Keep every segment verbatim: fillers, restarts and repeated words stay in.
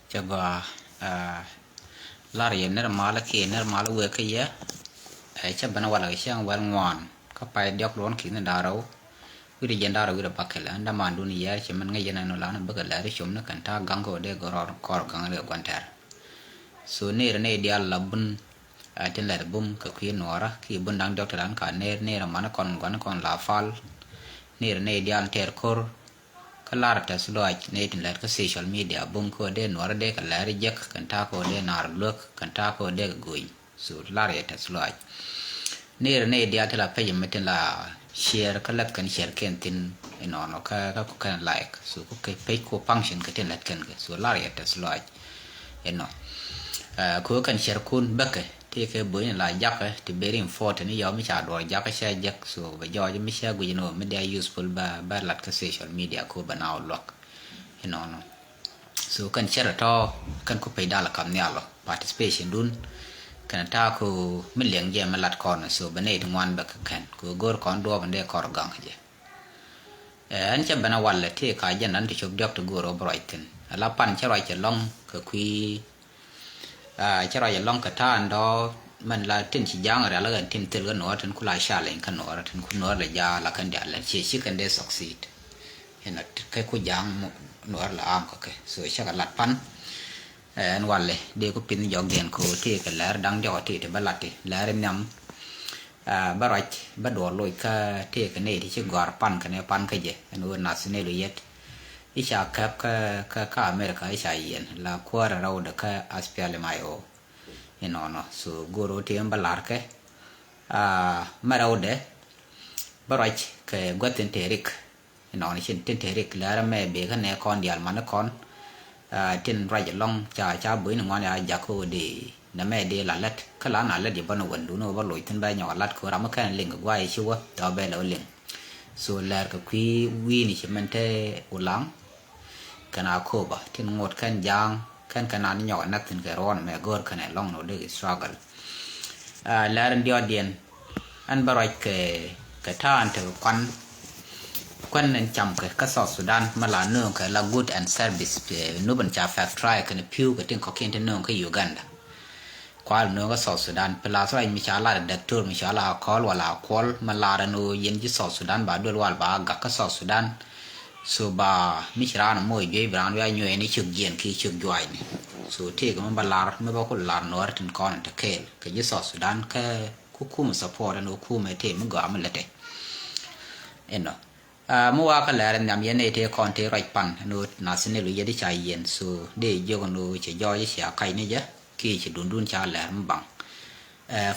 Cɛ gɔaa. Lar yɛ nɛr malä kiɛ nɛr malä wëë kä yɛ. Cɛ ben walɛ kɛ cäŋ wäl ŋuan kä pay diɔk ruɔn ki̱n da̱ŋ rɛw. Wi̱cdɛ jiɛn da̱ŋ rɛw wi̱cdɛ bäkɛl ɛn dämandun yɛɛr cɛ mɛn ŋäc yɛn ɛn ɔ lan bäkɛ lɛr cop ni kɛn ta̱a̱ gaŋ kä ɔ dee gɔ̱r kɔr gaŋ rɛy gua̱n tɛr. So nɛɛr nɛy diaal la bun tin lɛr bum kɛ kui̱ nuɔɔrä kiɛ bun da̱ŋ diɔk ti lan ka nɛɛr nɛɛr aman kɔn gua̱n kɔn la pal. Nɛɛr nɛy diaal tɛɛr ko̱r. Kä lar tɛth lɔaac nɛy tin lɛt kä social media bum kä dee nuɔrä dee kɛ lɛr jek kɛn ta̱a̱ kä dee naar luäk kɛn ta̱a̱ kä dee kɛ go̱ny. So lar yɛ tɛth lɔaac. Nɛɛr nɛy diaal ti la pec mi tin la share kä lɛth kɛn share kɛn thin inɔnɔ kä kä ku kɛn like. So ku kɛ pec ku function kɛ tin lɛt kɛn kɛ. So lar yɛ tɛth lɔaac inɔ. Ku kɛn share kun bäkɛ ti kɛ bo̱ny la jakä ti very important ni yɔ mi ca duɔr jakä cɛ jek. So bɛ jɔɔc mi cɛ guic ni wä mi dia useful bɛ bɛ lat kä social media ko bɛ na wä luɔk. Inɔnɔ. So kɛn cɛ rɛ tɔ kɛn ku pec dal kam nhial ɔ participation dun. Kɛn ta̱a̱ ku mi liɛŋ jɛ mi lat kɔn so bɛ nɛy ti ŋuan bɛ kɛ kɛn ku go̱r kɔn duɔp in dee kɔr gaŋ jɛ. Ɛn cɛ ben a walɛ ti ka jɛn an ti cop diɔk ti go̱r ɔ bi ruac thin ala pan cɛ ruac cɛ lɔŋ kɛ kui̱. Cä ruac ɛlɔ̱ŋ kɛ ta̱a̱ ɛn dɔ̱ mɛn la tin ci ja̱a̱ŋ rial kɛn tin thil kä nuɔɔr tin ku la ca leny kä nuɔɔr tin ku nuɔɔr lɛ ja̱a̱ la kɛn diaal lɛn ciɛ ci kɛn dee succeed. Inɔ kɛ ku ja̱a̱ŋ nuɔɔr la am kɛ kɛ so cä kɛ lat pan. Ɛn walɛ dee ku pin jɔk diɛn ko tëë kɛ lɛr da̱ŋ diɔk tëë ti bä lat ti lɛr nhiam. Bä ruac bä duɔl loc kä tëë kɛ nɛy ti ci gɔ̱a̱r pan kɛ nɛ pan kä jɛ ɛn ɣöö nath nɛy lo yɛt. I̱ ca käp kä kä kä America i̱ ca yiɛn la kuäärä rɛwdɛ kä aspiali may o. Inɔnɔ so go̱o̱r ɣöö tëë mi bä la̱rkɛ. Mɛ rɛwdɛ bä ruac kɛ guäth tin tëë rik. Inɔnɔ cin tin tëë rik lɛrɛ mɛ bëë kä nɛ kɔn diaal mani kɔn. Tin ruac ɛlɔ̱ŋ ca ca buɔ̱cni ŋuan ya jakä ɣöö dee nɛ mɛ dee la lät kä la na lät yɛ bä ni wendun ɣöö bä loc thin bä nyɔk a lat kɛ ɣöö ram mi kɛn liŋ kɛ guay ci wä tɔ̱ bɛ lɛ wä liŋ. So lɛr kɛ kui̱ wi̱i̱ni ci mɛn te Ulaŋ kɛn a koba tin ŋot kɛn ja̱a̱ŋ kɛn kɛn an nyɔk a näk thin kɛ ruɔn mɛ go̱o̱r kɛn ɛ lɔŋ ni wä dee struggle. Lɛr in diɔt diɛn ɛn bä ruac kɛ kɛ ta̱a̱n tekɛ kuan. Kuan ɛn cam kɛ kä South Sudan mɛ la nööŋ kɛ la good and service. Nupin ca factory kɛn pi̱w kɛ tin kɔ̱kiɛn ti nööŋ kä Uganda. Kual nööŋ kä South Sudan pi la thrac mi ca lar daktor mi ca la kɔl wala kuɔl mi lar ɛn ɣöö yɛn ji̱ South Sudan ba duel wal ba gak kä South Sudan. So ba mi ci raan moc juey bi raan wia nyuɛɛni cök jiɛn ki cök juaacni. So tëëkɛ mi ba lar mi ba ku lar nuɔɔri tin kɔn in te kɛɛl kɛ ji̱ South Sudan kä ku kumɛ support ɛn ɣöö kumɛ tëë mi gɔaa mi lät ɛ. Inɔ. Mi wakä lɛr nhiam yɛn nɛy tëë kɔn tëë ruac pan ɛn ɣöö nath ni lu yɛt i̱ ca yiɛn so dee jiök ɛn ɣöö cɛ jɔɔc i̱ cia kac ni jɛ kiɛ ci dundun ca lɛr mi baŋ.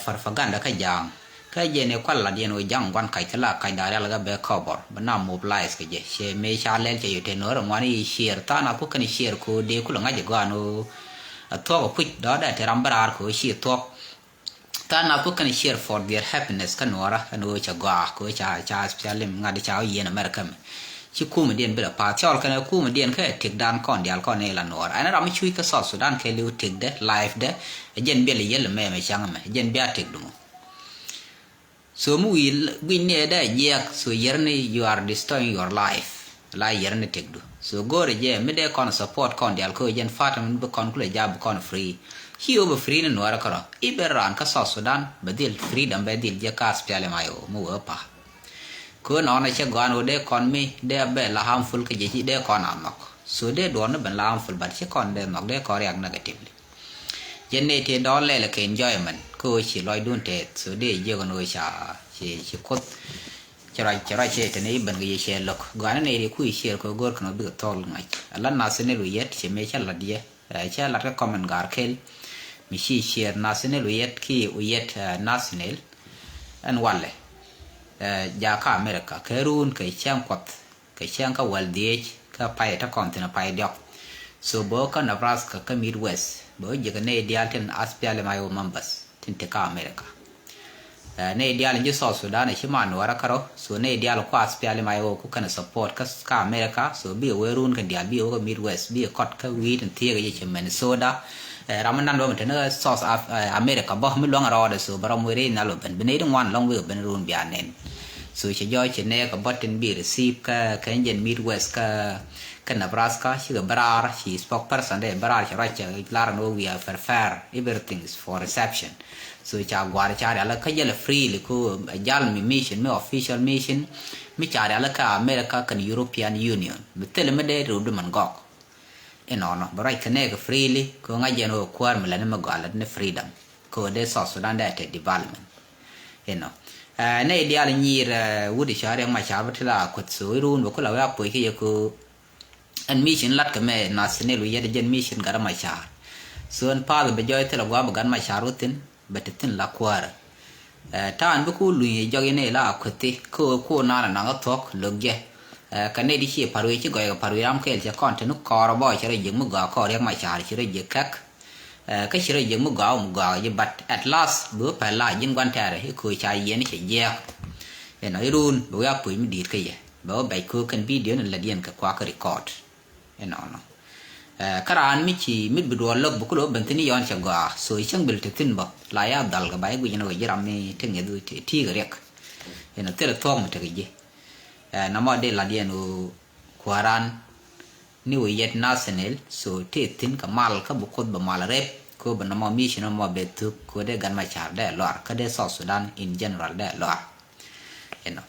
Propaganda kä ja̱a̱ŋ kä jɛn i̱ kual lat yɛn ɣöö ja̱ŋ gua̱n kac kä la kac da̱a̱ rial kä bɛ kɔbɔr bɛ na mobilize kɛ jɛ cɛ mëë ca lɛl cɛ yot tëë no̱r ɛ ŋuan i̱ ciɛɛr tha̱a̱ŋ nath ku kɛn ciɛɛr kɛ ɣöö dee kulɛ ŋa̱c ɛ gɔaa ɛn ɣöö ɛ thuɔ̱k ɛ puc dɔ̱ɔ̱dɛ te ram bä raar kɛ ɣöö ci thuɔ̱k. Tha̱a̱ŋ nath ku kɛn share for their happiness kä nuɔɔrä ɛn ɣöö cɛ gɔaa kɛ ɣöö ca ca aspialim ŋa̱t ca ɣöö yieen America mɛ. Ci kumɛ diɛn bi la pa̱a̱th cɔl kɛn ɛ kumɛ diɛn kä ɛ tëkdan kɔn diaal kɔn ɛ la nuɔɔrä ɛn ram mi cuc kä South Sudan kɛ liw tëkdɛ life dɛ. Ɛ jɛn biɛl ɛ yɛl ɛmɛ mɛ caŋ ɛmɛ ɛ jɛn bia tëkdu mɔ. So mi wi̱i̱ gui̱ny ni ɛ dee jiɛɛk so yɛr ni you are destroying your life. La yɛr ni tëkdu so go̱o̱rɛ jɛ mi dee kɔn support kɔn diaal kä jɛn fat mi bi kɔn kulɛ jab bi kɔn free. Ci ɣöö bɛ free ni nuɔɔrɛ kärɔ i̱ ben raan kä South Sudan bɛ dhil freedom bɛ dhil jɛ kä aspiali may ɣöö mi wee pa̱a̱. Kä nɔnɔ cɛ gɔaan ɣöö dee kɔn mi dee bɛ la harmful kä jɛ ci dee kɔn a nhɔk so dee duɔr ni ben la harmful but ci kɔn dee nhɔk dee kɔn react negatively. Jɛn ni ti dɔɔr lɛl kɛ enjoyment kä ɣöö ci lɔcdun tɛth so dee jiök ɛn ɣöö ca ci ci kuoth. Cɛ ruac cɛ ruac cɛ tɛn i̱ ben kɛ yɛ cɛ lo̱k gɔaa ni nɛy ti kui̱ ciɛɛr kɛ go̱o̱r kɛn ɣöö bikɛ thɔl ŋa̱c ala nath ni lu yɛt cɛ mëë cɛ la̱t yɛ. Cɛ la̱t kä comment gaar kel mi ci ciɛɛr nath ni lu yɛt ki u yɛt nath ni ɛn walɛ. Jakä America kɛ run kɛ cäŋ kuɔth kɛ cäŋ kä wäl dhiec kä pay tä kɔn thin a pay diɔk. So bä kä Nebraska kä Midwest bä jikä nɛy diaal tin aspiali may wä members tin ti kä America. Nɛy diaal in ji̱ South Sudan a ci man nuɔrä kärɔ so nɛy diaal ku aspiali may wä ku kɛn support kä kä America so bi wee run kɛn diaal bi wä kä Midwest bi kɔt kä wi̱i̱ tin thieekä ji̱ ci Minnesota. Ram mi nan bä mi teni kä South America bä mi luäŋ rɔɔdɛ so bä ram weri nal bä ben bi nɛy di ŋuan lɔŋ wek ben run bia nɛn. So cɛ jɔɔc cɛ nɛɛk kɛ bɔt tin bi receive kä kɛn jɛn Midwest kä Kä Nebraska cikɛ bä raar, ci spokesperson dee bä raar cɛ ruac cɛ lar ni wä, we are prepared, everything is for reception. So ca gua̱a̱r ca rial kä jälɛ freely ko, jal mi mission, mi official mission mi ca rial kä America kɛn European Union, mi thil mi dee rut di mɛn gɔk. Inɔnɔ bɛ ruac kɛ nɛɛk freely ko, ŋa̱c jɛn wä kuäär mi lät ni mi gɔaa lät ni freedom. Ko dee South Sudan dee te development. Inɔ, nɛ idial nyir wut i̱ cɔal Riɛk Macar bä ti la kueth. So irun bä kula wä a puɔc kä yɛ ko ɛn mission lat kɛ mɛ nath ni lu yɛt jɛn mission gat Macar. So ɛn path bɛ jɔy thilɛ gua̱a̱ bɛ gat Macar wä thin bɛ ti thin la kuäärä. Ta̱a̱n bi ku luny i̱ jɔk in ila a kuethi ko ko naan a naŋ a thuɔ̱k lo̱k jɛ. Kɛ nɛy di ci pa̱r wi̱i̱ ci gɔy kɛ pa̱r wi̱i̱ ram kɛɛl cɛ kɔn te ni kɔɔr a bɔ cɛ rɔ ji̱k mi gɔaa kɔɔr Riɛk Macar ci rɔ ji̱k kɛk. Kä ci rɔ ji̱k mi gɔaa wä mi gɔaa ji̱, but at last bi wä pɛl la ji̱n gua̱n tɛɛrɛ i̱ köö ca yiɛn i̱ cɛ jiɛɛk. Inɔ irun bɛ wä a puc mi di̱i̱t kä yɛ bɛ wä bɛc köö kɛn video ni lät yɛn kɛ kuak kä record. Inɔnɔ kä raan mi ci mit bi duɔl lo̱k bi ku lo̱k ben thi̱n i̱ yɔn cɛ gɔaa. So i̱ cäŋ bil te thi̱n bä la ya dhal kɛ ba i̱ guic inɔ kɛ ji̱ ram mi te ŋi̱eth ti kɛ riɛk. Inɔ thil thuɔ̱k mi tekɛ ji̱. Namɔ dee lat yɛn ɣöö kuäran ni wä yɛt nathaniel. So tëë thi̱n kɛ mal kä bi Kuoth bɛ mal rep ko bɛ nɔmɔ mission nɔmɔ bɛ thuk ko dee gat Macar dee luar kä dee South Sudan in general dee luar. Inɔ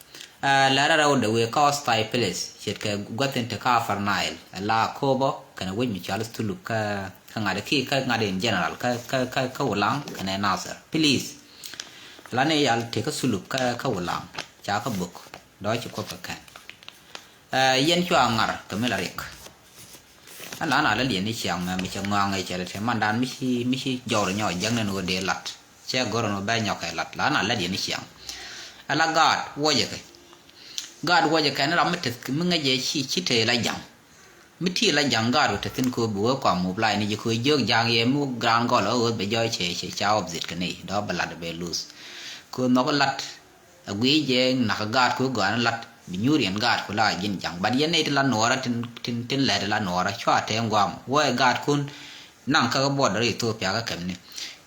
lɛrɛ rɛw dee wee kä hostile place ce̱tkɛ guathin te kä Upper Nile, la Akobo kɛnɛ wec mi cɔal Thulup kä ŋa̱t ki kä ŋa̱t in general kä kä kä Ulaŋ kɛnɛ Nasir. Please la ni yal te kä Thulup kä kä Ulaŋ ca kä bök. Dɔ̱ ci Kuoth kɛ kɛn. Yɛn cua ŋar kɛ mi la riɛk. Ala na la liɛn ni ciaŋ mɛ mi cɛ ŋɔaŋ ɛ cɛ lɛ te mandan mi ci mi ci jɔwrɛ nyɔ jɛŋ ni ni wä dee lat cɛ gɔrɔ ni wä bɛ nyɔk ɛ lat la na la liɛn ni ciaŋ. Ala gaat wuɔcɛ kɛ gaat wuɔcɛ kɛ ni ram mi teth mi ŋäcɛ ci ci te la jaŋ. Mi ti la jaŋ gaat wä te thin ko bi wä kua mup lai ni ji̱ ko jiök jaŋ yɛ mi gran gɔl ɣä ɣöth bɛ jɔy cɛ cɛ ca opposite kɛ ni dɔ̱ bɛ lat bɛ luth. Ko nhɔk lat a guiy jɛ nak gaat ko gɔan lat bi nyuriɛn gaat ko la ji̱n jaŋ. But yɛn nɛy ti la nuɔɔrä tin tin tin lɛt la nuɔɔrä cua te ŋuam wä ɛ gaat kun naŋ kä border Ethiopia kä kɛm ni.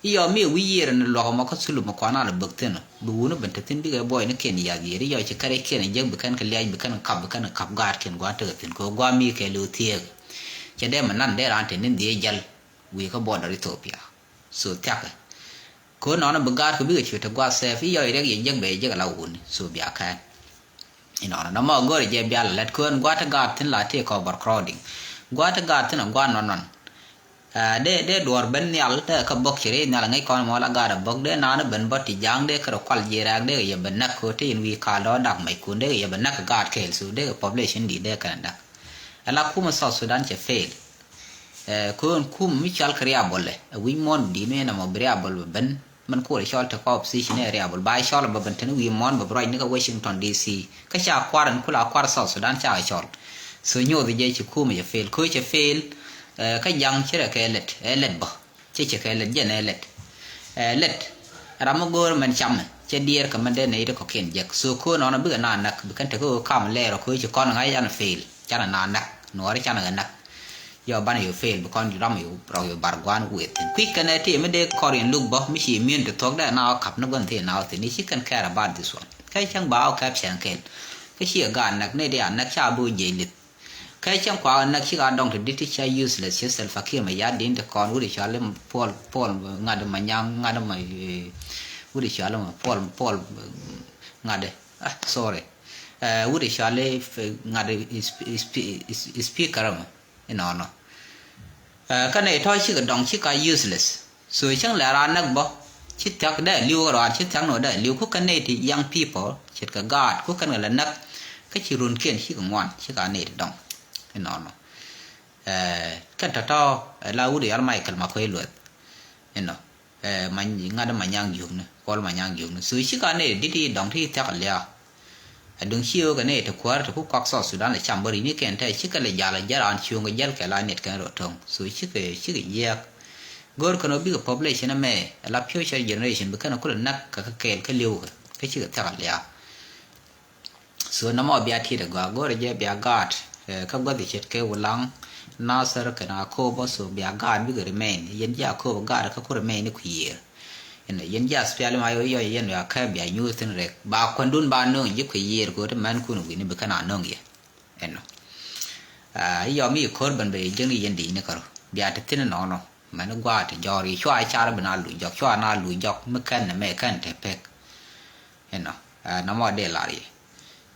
Iɔ mi wi̱i̱ yiër ni luɔk mɔ kä Thulup mɔ kuan al bäk thin bi wuni ben te thin bikɛ buɔy ni ken yath yiër iɔ ci kɛrɛ ken jek bi kɛn kɛ liac bi kɛn kap bi kɛn kap gaat ken guan tekɛ thin ko guam mi kɛ liw thieek. Cɛ dee mɛ nan dee raan te ni dhiee jäl wi̱i̱ kä border Ethiopia. So thiakɛ ko nɔnɔ bi gaat ko bikɛ cuɛ te guath sɛɛf iɔ i riɛk yɛ jek bɛ yɛ jek ala wuni so bia kɛn. Inɔnɔ nɔmɔ go̱o̱rɛ jɛ bial lät kön gua̱t ti gaat thi̱n la ti kɔ overcrowding. Gua̱t ti gaat thi̱n a gua̱t nɔn nɔn. Dee dee duɔ̱ɔ̱r ben nhial dee kä bok ci ri nhial ŋäc kɔn mɔ la gaat a bok dee naan ben bä ti ja̱a̱ŋ dee kärɛ kual ji̱ rɛɛk dee kɛ yɛ ben näk ko ti in wi̱i̱ kaal dɔ̱ dak mɛc kun dee kɛ yɛ ben näk kä gaat kɛɛl so dee kɛ population di dee kɛn näk. Ala kumɛ South Sudan cɛ fail. Kön kumɛ mi cɔal kɛ riabɔlɛ a wi̱c muɔ̱ɔ̱n bi di̱i̱t mi nɔmɔ bi riabɔl bɛ ben. Mɛn kuɔrɛ cɔl te kɔ opposition ɛ riabɔl ba cɔl bä ben teni wi̱i̱ muɔ̱ɔ̱n bä bi ruac ni kä Washington D C kä ca kuar in kula kuar South Sudan ca cɔl. So nyoth jɛ ci kumɛ cɛ fail ko cɛ fail. Kä jaŋ ci rɛ kɛ lɛt ɛ lɛt bä cɛ cɛ kɛ lɛt jɛn ɛ lɛt. Ɛ lɛt ram mi go̱o̱r mɛn camɛ cɛ diɛɛr kɛ mɛn dee nɛy ti kɔkiɛn jek so ko nɔnɔ bikɛ na näk bi kɛn te kä kam lɛɛr ko ci kɔn ŋa̱c an fail canɛ na näk nuɔɔri canɛ kɛ näk. Yɔ banɛ yɔ fail bi kɔn ram yɔ rɔk yɔ bar guan weth thin kui̱ kɛnɛ ti mi dee kɔr in luk bä mi ci immune ti thuɔk dɛ na wä kap ni guan thi na wä thin i̱ ci kɛn care about this one. Kɛ cäŋ ba wä kɛp cɛn kɛl kä ci a gaat näk ni di a näk ca bi wä jiɛc lith. Kɛ cäŋ kua wä näk ci ka dɔŋ ti dit ti ca useless ci Salva Kiir mɛ yat din ti kɔn wut i̱ cɔal i̱ Paul Paul ŋa̱t ma nyaŋ ŋa̱t ma wut i̱ cɔal i̱ ma Paul Paul ŋa̱t ah sorry. Wut i̱ cɔal i̱ ŋa̱t i̱ speaker ma. Inɔnɔ. Kä nɛy tɔ̱ cikɛ dɔŋ cika useless. So cäŋ lɛ raan näk bä ci thia̱k dee li̱w kä rɔaar ci thia̱k ni wä dee li̱w ku kɛ nɛy ti young people ce̱tkɛ gaat ku kɛn kɛ lɛ näk. Kä ci runkiɛn cikɛ ŋuan cika nɛy ti dɔŋ. Inɔnɔ. Kɛn tɔ̱tɔ̱ la wut i̱ yɔl Michael Makuei Lueth. Inɔ. Ɛ, ma ŋa̱t ma nyaŋ yukni, Kuɔl ma nyaŋ yukni. So cikɛ nɛy ti di̱t i̱ dɔ̱ŋ ti thia̱k lia̱a̱. Ɛ duŋ ci ɣöö kɛ nɛy ti kuäär ti ku kɔak South Sudan lɛ cam bä ri̱ni kɛn tɛ cikɛ lɛ jal jɛ raan cuŋ kɛ jäl kɛ la nɛt kɛn rɔ to̱ŋ. So cikɛ cikɛ jiɛɛk. Go̱o̱r kɛn ɣöö bikɛ population ɛmɛ ɛ la future generation bi kɛn kulɛ näk kɛ kɛ kɛɛl kä li̱w kɛ kä cikɛ thia̱k lia̱a̱. So nɔmɔ bia ti̱i̱t ɛ gɔaa go̱rɛ jɛ bia gaat kä guäth i̱ ce̱tkɛ Wulaŋ, Nasir kɛnɛ Akobo. So bia gaat bikɛ remain yɛn ji̱ Akobo gaat kä ku remain i̱ kui̱ yiër. Inɔ yɛn ji̱ SPLM IO yɔc yɛn bia kɛ bia nyuur thi̱n rɛk ba kuändun ba no̱o̱ŋ ji̱ kui̱ yiër kɛ ɣöö ti mɛn kun wi̱ni bi kɛn a no̱o̱ŋ yɛ. Inɔ. Aa, i̱ yɔm i̱ ko̱r ben ben jiäkni yɛn di̱i̱t ni kärɔ̱. Bia te thi̱n inɔnɔ. Mɛn i̱ gua̱a̱th te jɔɔr i̱ cua i̱ car ben a luc jɔk, cua na luc jɔk mi kɛn nɛmɛ kɛn te pek. Inɔ, aa, nɔmɔ dee lar yɛ.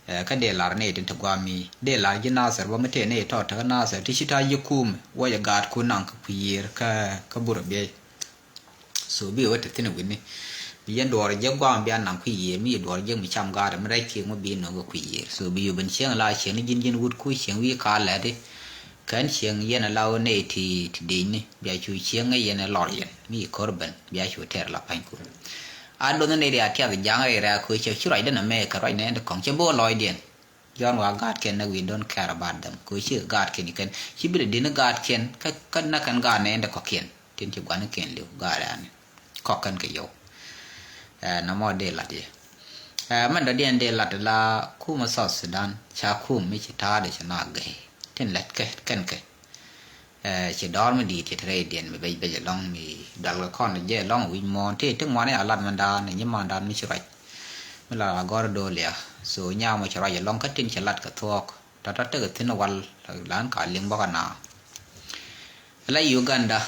Aa, kä dee lar ni tin te gua̱a̱th mi dee lar ji̱ Nathir bä mi tëë ni tɔt te kä Nathir ti ci ta̱a̱ ji̱ kum wä jɛ gaatkun naŋ kä kui̱ yiër kä, kä burɛ biey. So bi wä te thi̱n wi̱ni. Bi yɛn duɔɔr jek gua̱a̱m bia naŋ kui̱ yiër, mi duɔɔr jek mi cam gaat mi rɛc kiɛ ŋu bi nöŋ kɛ kui̱ yiër. So bi yubin cieŋ la cieŋ ni ji̱n ji̱n wut ku cieŋ wi̱i̱ ka lɛt i̱. Kɛn cieŋ yɛn la wä nɛy ti, ti dec ni bia cu cieŋ ŋäc yɛn lɔr yɛn mi ko̱r ben bia cu tɛr la pa̱ny ku. A do̱n ni ri a tiath ja̱ŋ ri rɛk ku cɛ cu ruacdä nɛmɛ kɛ ruac nɛn ti kɔŋ cɛ bo̱o̱ lɔcdiɛn. Jɔn wa gaatkiɛn nɛ, we don't care about them. Kɛ ɣöö cikɛ gaatkiɛn ikɛn, ci bi lɛ di̱n i̱ gaatkiɛn kä, kä näk kɛn gaat nɛɛndɛ kɔ̱kiɛn tin ci gua̱nikiɛn li̱w gaat ɛn kɔ̱k kɛn kɛ yɔw. Ɛ, nɔmɔ dee lat yɛ. Ɛ, mɛn dɔ̱diɛn dee lat la kumɛ South Sudan ca kum mi ci ta̱a̱dɛ ci na gɛy tin lɛt kɛ kɛn kɛ. Ɛ, ci dɔ̱r mi di̱i̱t ci te rɛydiɛn mi bec bec ɛlɔ̱ŋ mi dual kɛ kɔn jɛ ɛlɔ̱ŋ wi̱c muɔ̱ɔ̱n ti ti ŋuani a lat mɛn daan ni nyimandan mi ci ruac. Mi la agɔr dolia. So nyam mɔ ci ruac ɛlɔ̱ŋ kä tin ci lat kɛ thuɔ̱k tɔ̱tɔ̱ tekɛ thi̱n wal lan ka liŋ bäkɛ na. La Uganda,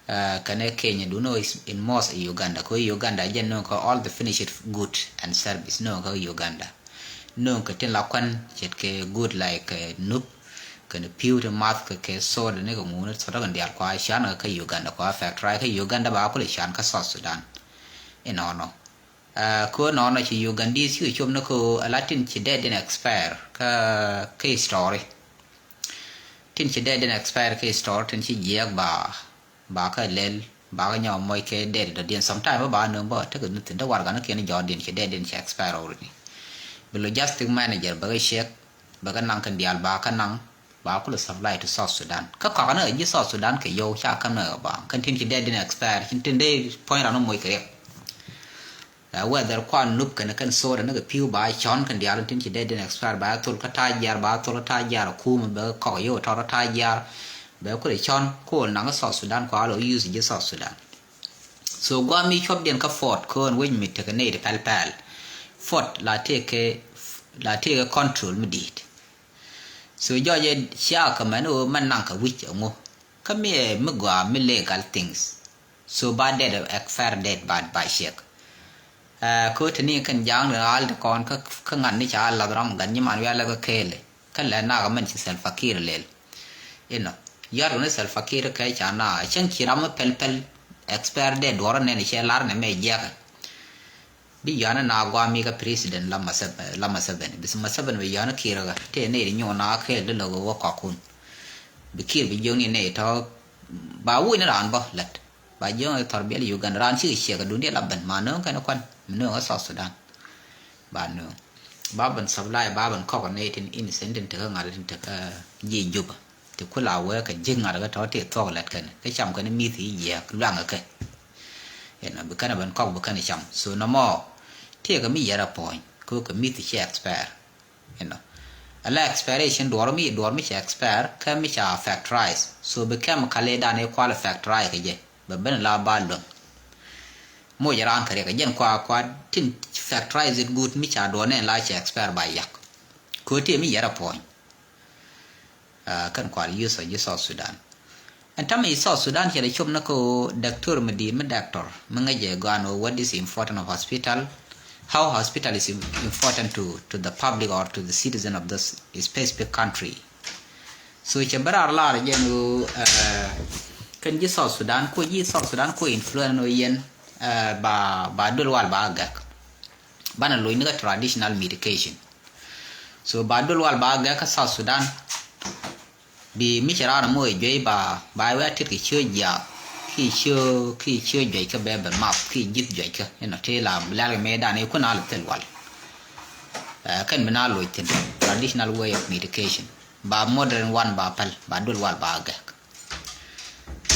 ɛ, kɛnɛ Kenya du no is in most Uganda. Kɛ Uganda jɛ nöŋ kɛ all the finished good and service nöŋ kɛ Uganda. Nöŋ kɛ tin la kuan ce̱tkɛ good like, ɛ, nup kɛnɛ pi̱w ti math kɛ, kɛ soda ni kɛ ŋuni soda kɛn diaal kua can kɛ, kɛ Uganda kua factory kɛ Uganda ba kulɛ can kä South Sudan. Inɔnɔ. Ɛ, kɛ nɔnɔ ci Ugandese ci cop ni kɛ ɣöö a la tin ci dɛɛt din expire kä, kä history. Tin ci dɛɛt din expire kä history tin ci jiɛɛk ba, ba kä lɛl, ba kä nyɔk moc kɛ dɛɛt dɔ̱diɛn. Sometime bä ba nöŋ bä tekɛ ni thi̱n te warɛgaknikiɛn jɔɔdiɛn ci dɛɛt din ci expire already. Bi logistic manager bɛ kɛ check, bɛ kɛ naŋ kɛn diaal ba kä naŋ, ba kulɛ supply to South Sudan. Kä kɔakni ɛ ji̱ South Sudan kɛ yɔw ca käm ni ɛ ba kɛn tin ci dɛɛt din expire, tin dee puɔ̱ny ran moc kɛ riɛk. Ɛ, whether kuan nup kɛnɛ kɛn soda ni kɛ pi̱w ba cɔn kɛn diaal tin ci dee din expire ba thol kä ta̱a̱ jiaar, ba thol kä ta̱a̱ jiaar kum bɛ kɔk yio̱w tɔr kä ta̱a̱ jiaar. Bɛ kulɛ cɔn kol naŋ kä South Sudan kua lɔ use ji̱ South Sudan. So guam mi cuɔp diɛn kä fort kön wec mi tekɛ nɛy ti pɛl pɛl. Fort la tëëkɛ, la tëëkɛ control mi di̱i̱t. So jɔɔc ɛ cia kɛ mɛn ɣöö mɛn naŋ kɛ wi̱c ɛŋu. Kä mi ɛ mi gɔaa mi legal things. So ba date, expire date ba, ba check. Ɛ, kä te ni kɛn ja̱a̱ŋ ni al ti kɔn kä, kä ŋa̱t ni ca lath ram gat nyiman wi̱i̱ a lɛ kä kɛɛli. Kä lɛ nak mɛn ci Salva Kiir lɛl. Inɔ. Yɔ̱a̱t wä ni Salva Kiir kɛ ca na cäŋ ci ram mi pɛl pɛl expire date duɔrä nɛn cɛ lar ni mɛ jiɛkɛ. Bi yɔ̱a̱n na guam mi kä president la Museveni, la Museveni. Bi Museveni bi yɔ̱a̱n Kiir kä. Tëë nɛy ti nyuun na kɛɛl di lɛ wä kɔkun. Bi Kiir bi jiökni nɛy tɔ̱ ba wuc ni raan bä lät. Ba jiökni thɔr biɛl Uganda raan cikɛ ciɛ kɛ duŋdiɛn la ben ma nööŋ kɛn kuan. Mi nööŋ kä South Sudan. Ba nööŋ. Ba ben supply, ba ben kɔk nɛy tin innocent tin tekä ŋa̱t tin tekä ji̱ Juba. Ti kula wee kɛ ji̱ ŋa̱t kä tɔ̱ ti thuɔk lät kɛn. Kä cam kɛn mi̱th i̱ jiɛk luaŋ kɛ. Inɔ, bi kɛn ben kɔk bi kɛn cam. So nɔmɔ, tëëkɛ mi yɛr a puɔ̱ny, kɛ ɣöö kɛ mi̱th ci expire. Inɔ. Ala expiration duɔr mi, duɔr mi ca expire, kä mi ca factorize. So bi chemical i̱ dan i̱ kual factorize kɛ jɛ. Bɛ ben la ba luäŋ. Moc raan kɛ riɛk, jɛn kua, kua tin factorize it good mi ca duɔr nɛn la ca expire ba yak. Kɛ ɣöö tëë mi yɛr a puɔ̱ny. Ah, kɛn kual youth ɔ ji̱ South Sudan. Ɛn täämɛ ji̱ South Sudan cɛ lɛ cop ni kä ɣöö doctor mi di̱i̱t mi doctor mi ŋäcɛ gɔaa ɛn ɣöö what is important of hospital, how hospital is im-, important to, to the public or to the citizen of this specific country. So cɛ ben raar lar jɛ ɛn ɣöö, eh, kɛn ji̱ South Sudan, ku ji̱ South Sudan ku influence ɛn ɣöö yɛn, eh, ba, ba duel wal ba gɛk. Banɛ loc ni kä traditional medication. So ba duel wal ba gɛk kä South Sudan. Bi mi cɛ raan moc juey ba, ba wee a tet kɛ ciö jiaak. Ki ciö, ki ciö juey kä bɛ bɛ map, ki jith juey kä. Inɔ ti la lɛl kɛ mëë dan i̱ kun a lɛ thil wal. Eh, kɛn bi na loc thin. Traditional way of medication. Ba modern one ba päl, ba duel wal ba gɛk.